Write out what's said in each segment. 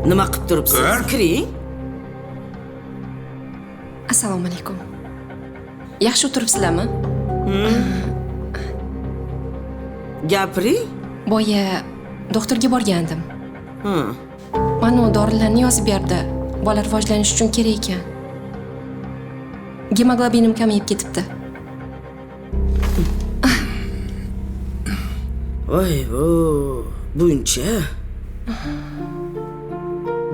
Nima qilib turibsiz? Kiring. Assalomu alaykum. Yaxshi o'tiribsizlarmi? Gapiring. Boya doktorga borgandim. Mana u dorilarni yozib berdi. Bola rivojlanishi uchun kerak ekan. Gemoglobinim kamayib ketibdi. Voy bu buncha.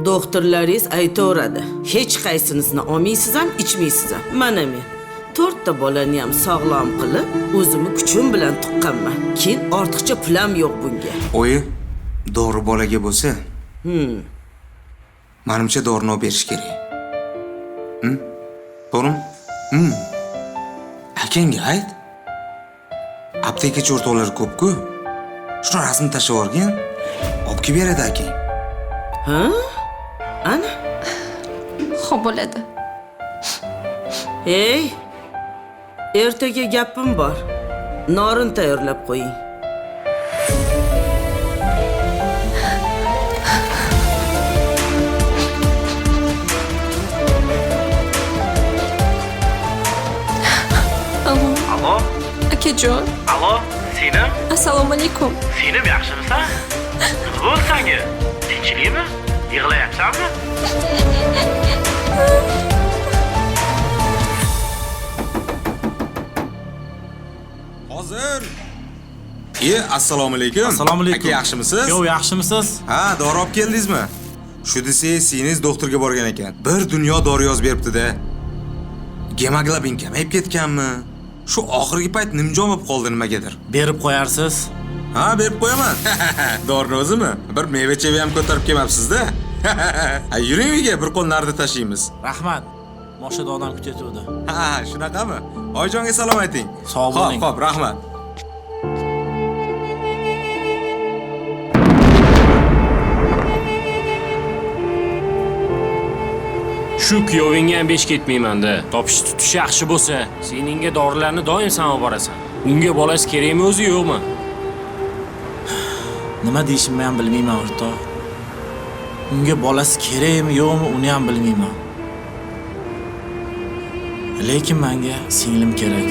Doktorlaringiz aytaveradi. Hech qaysinisini olmaysiz ham, ichmaysiz ham. Mana men 4 ta bolani ham sog'lom qilib, o'zimni kuchim bilan tuqqanman. Keyin ortiqcha pul ham yo'q bunga. Oyi, dori bolaga bo'lsa, manimcha dorini olib berish kerak. To'g'rimi? Akangga ayt. Aptekachi o'rtoqlari ko'p-ku. Shuni rasm tashlab yuborgin. Olib kelib beradi akang. Ha? Ana. Xo'p bo'ladi. Ey! Ertaga gapim bor. Norin tayyorlab qo'ying. Alo. Alo, Akajon. alo, Senim, Assalomu alaykum. Senim yaxshimisan? Nima bo'ldi senga? Tinchlikmi? Yig'layapsanmi? Hozir. Assalomu alaykum. Assalomu alaykum. Aka, yaxshimisiz? Yo'q, yaxshimisiz? Ha, dori olib keldingizmi? Shu desangiz, singlingiz doktorga borgan ekan. Bir dunyo dori yozib beribdi-da. Gemoglobin kamayib ketganmi? Shu oxirgi payt nimjon bo'lib qoldi nimagadir. Berib qo'yarsiz. Ha, berib qo'yaman. Dorini o'zimi? Bir meva-cheva ham ko'tarib kelmabsiz-da. Ha, yuring uyga, bir qo'l narida tashlaymiz. Rahmat. Moshinada odam kutayotgandi. Ha, shunaqami? Oyijonga salom ayting. Sog' bo'ling. Xo'p, xo'p, rahmat. Shu kuyovingga ham besh ketmayman-da. Topish tutish yaxshi bo'lsa, seningga dorilarni doim san olib borasan. Unga bolasi kerakmi o'zi yo'qmi? Nima deyishimni ham bilmayman, o'rtoq. Unga bolasi kerakmi, yo'qmi, uni ham bilmayman. Lekin menga singlim kerak.